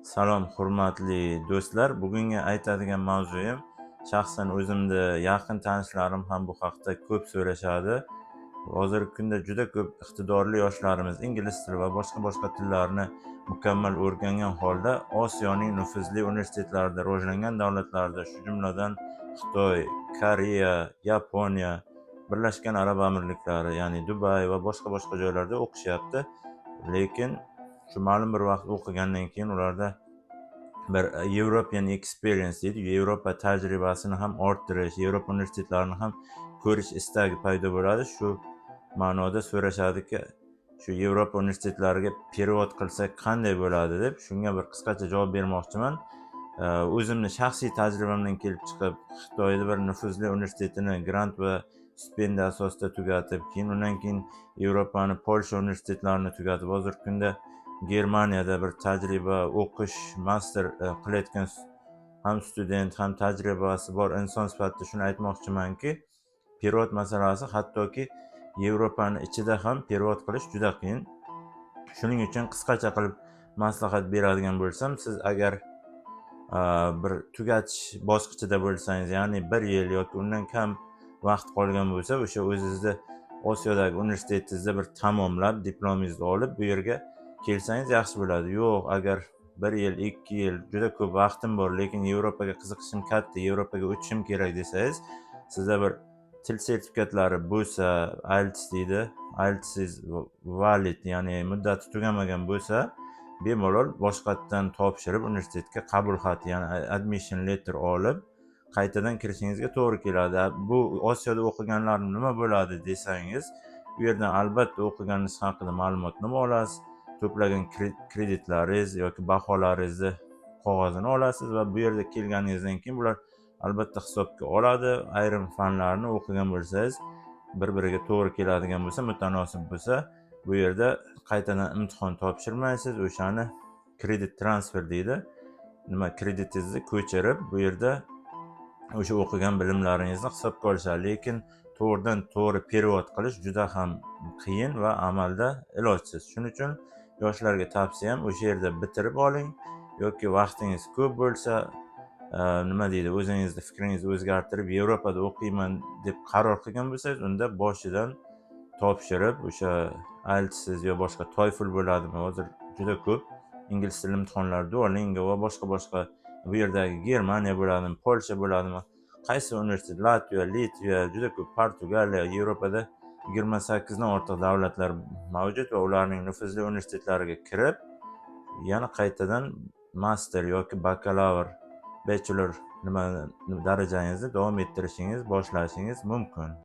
Salom, hurmatli do'stlar. Bugungi aytadigan mavzuyim, shaxsan o'zimni yaqin tanishlarim ham bu haqda ko'p so'rashadi. Hozirgi kunda juda ko'p iqtidorli yoshlarimiz ingliz tili va boshqa boshqa tillarni mukammal o'rgangan holda Osiyoning nufuzli universitetlarida, rivojlangan davlatlarda, shu jumladan Xitoy, Koreya, Yaponiya, Birlashgan Arab Amirliklari, ya'ni Dubay va boshqa boshqa joylarda o'qishyapti. Lekin shu ma'lum bir vaqt o'qigandan keyin ularda bir European experience deydi, Yevropa tajribasini ham orttirish, Yevropa universitetlarini ham ko'rish istagi paydo bo'ladi. Shu ma'noda so'rashadiki, shu Yevropa universitetlariga перевод qilsak qanday bo'ladi deb. Shunga bir qisqacha javob bermoqchiman. O'zimni shaxsiy tajribamdan kelib chiqib, Xitoyda bir nufuzli universitetini grant va stipendiya asosida tugatib, keyin undan keyin Yevropani Polsha universitetlarini tugatib, hozirgi kunda Germaniyada bir tajriba o'qish, master qilayotgan ham student, ham tajribasi bor inson sifatida shuni aytmoqchimanki, перевод masalasi, hattoki Yevropani ichida ham перевод qilish juda qiyin. Shuning uchun qisqacha qilib maslahat beradigan bo'lsam, siz agar bir tugatish bosqichida bo'lsangiz, ya'ni bir yil yoki undan kam vaqt qolgan bo'lsa, o'sha o'zizni Osiyodagi universitetingizda bir tamomlab, diplomingizni olib, bu yerga kelsangiz yaxshi bo'ladi. Yo'q, agar bir yil, 2 yil, juda ko'p vaqtim bor, lekin Yevropaga qiziqishim katta, Yevropaga o'tishim kerak desangiz, sizda bir til sertifikatlari bo'lsa, IELTS deydi, IELTSingiz valid, ya'ni muddati tugamagan bo'lsa, bemalol boshqatdan topshirib, universitetga qabul xati, ya'ni admission letter olib, qaytadan kirishingizga to'g'ri keladi. Bu Osiyoda o'qiganlar nima bo'ladi desangiz, u yerdan albatta o'qiganingiz haqida ma'lumotnoma olasiz, to'plagan kreditlaringiz yoki baholaringizni qog'ozini olasiz va bu yerda kelganingizdan keyin bular albatta hisobga oladi. Ayrim fanlarni o'qigan bo'lsangiz, bir biriga to'g'ri keladigan bo'lsa, mutanosib bo'lsa, bu yerda qaytadan imtihon topshirmaysiz. O'shani credit transfer deydi, nima, kreditingizni ko'chirib, bu yerda o'sha o'qigan bilimlaringizni hisobga olishadi. Lekin to'g'ridan to'g'ri перевод qilish juda ham qiyin va amalda ilojsiz. Shuning uchun yoshlarga tavsiyam, o'sha yerda bitirib oling yoki vaqtingiz ko'p bo'lsa, nima deydi, o'zingizni fikringizni o'zgartirib, Yevropada o'qiyman deb qaror qilgan bo'lsangiz, unda boshidan topshirib, o'sha IELTSiz yo boshqa TOEFL bo'ladimi, hozir juda ko'p ingliz tili imtihonlari, Duolingo va boshqa boshqa, bu yerdagi Germaniya bo'ladimi, Polsha bo'ladimi, qaysi universitet, Latviya, Litviya, juda ko'p, Portugaliya, Yevropada 28dan ortiq davlatlar mavjud va ularning nufuzli universitetlariga kirib, yana qaytadan master yoki bakalavr, bachelor nima darajangizni davom ettirishingiz, boshlashingiz mumkin.